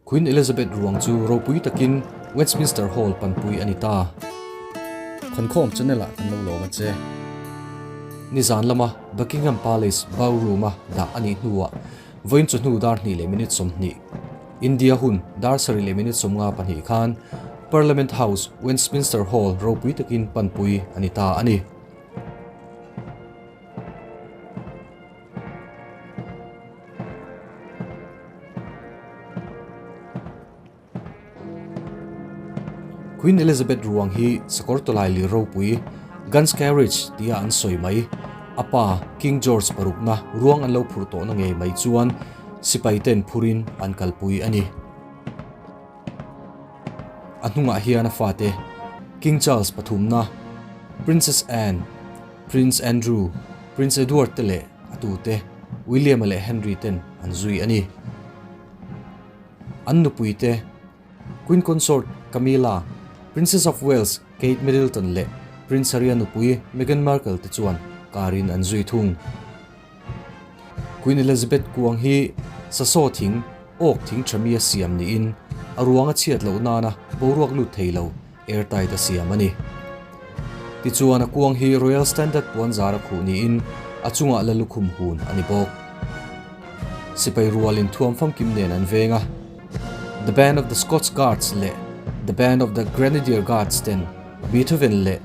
Queen Elizabeth ruang chu ropui takin Westminster Hall panpui a ni ta. Khawnkhawm channel ah kan lo lawm a che. Nizan lama Buckingham Palace Ballroom a dah a nih hnuah vawiin chawhnu dar hnih leh minute 20, India hun dar sarih leh minute 52 khan Parliament House, Westminster Hall ropui takin panpui a ni ta a ni. Queen Elizabeth ruang hi sakawr tawlai lir ropui, Guns Carriage tia an sawi mai, a pa King George parukna ruang an lo phurh tawhna ngei mai chuan sipai ten phurin an kalpui a ni. A hnungah hian a fate King Charles pathumna, Princess Anne, Prince Andrew, Prince Edward te leh a tute William-a leh Henry ten an zui a ni. An nupui te Queen Consort Camilla, Princess of Wales Kate Middleton leh Prince Harry-a nupui Meghan Markle te chuan karin an zui thung. Queen Elizabeth kuang hi sasaw thing, awk thing tha mi a siam niin a ruang a chhiat loh nana boruak lut thei lo airtight a siam a ni. Tichuan a kuang hi Royal Standard puan zar a khuh niin a chungah la lukhum hun a ni bawk. Sipai rualin thuam famkim nen an veng a, The Band of the Scots Guards leh The Band of the Grenadier Guards ten Beethoven leh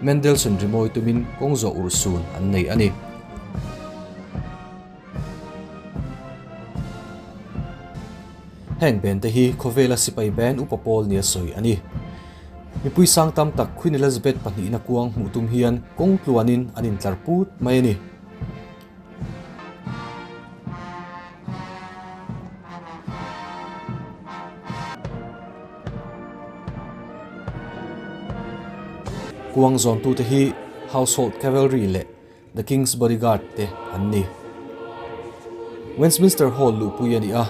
Mendelssohn rimawi tumin kawng zawh urhsun an nei a ni. Heng band te hi khawvela sipai band upa pawl nia sawi a ni. Mipui sang tam tak Queen Elizabeth pahnihna kuang hmuh tum hian kawng tluanin an intlar put mai a ni. Kuang zawntute hi Household Cavalry leh The King's Bodyguard te an ni. Westminster Hall luhpui a ni a,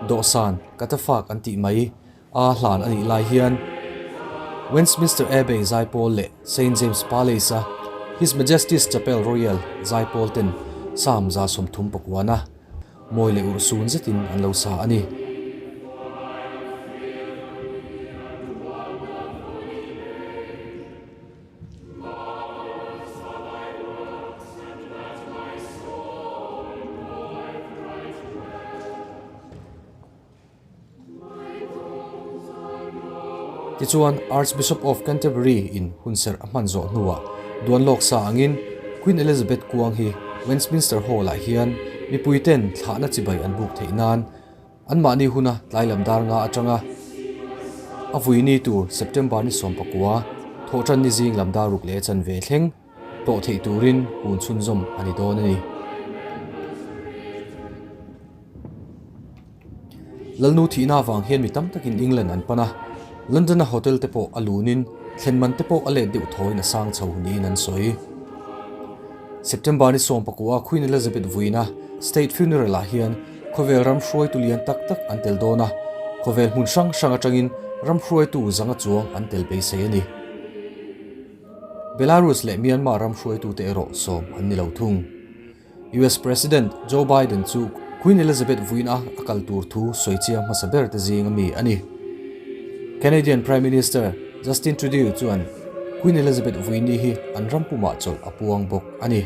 dawhsan, katafak an tih mai a hlan a nih lai hian Westminster Abbey zaipawl leh Saint James Palace-a His Majesty's Chapel Royal zaipawl ten Psalm 30 pakuana mawi leh urhsun zetin an lo sa a ni. Tichuan, Archbishop of Canterbury in hunserh a hman zawh hnuah duan lawk sa angin Queen Elizabeth kuang hi Westminster Hall-ah hian mipuiten thlahna chibai an buk theih nan Anmahni huna tlai lam dar nga atanga a vui ni tur September ni 19 thawhtan ni zing lam dar ruk leh chanve thleng tawh theih turin hun chhunzawm a ni dawn a ni. Lalnu thihna avang hian mi tam takin England an pan a, London-a hotel te pawh a lunin thlen man te pawh a let deuh thawiin a sang chho niin an sawi. September ni 19 Queen Elizabeth vuina State Funeral-ah hian Khawvel ram hruaitu lian tak tak an tel dawn a, khawvel hmun hrang hrang atangin ram hruaitu zanga chuang an tel beisei a ni. Belarus leh Myanmar ram hruaitute erawh sawm an ni lo thung. US President Joe Biden chu Queen Elizabeth vuina a kal tur thu sawi chiang hmasa ber te zing ami a ni. Canadian Prime Minister Justin Trudeau chuan Queen Elizabeth vuini hi an ram pumah chawlh a puang bawk a ni.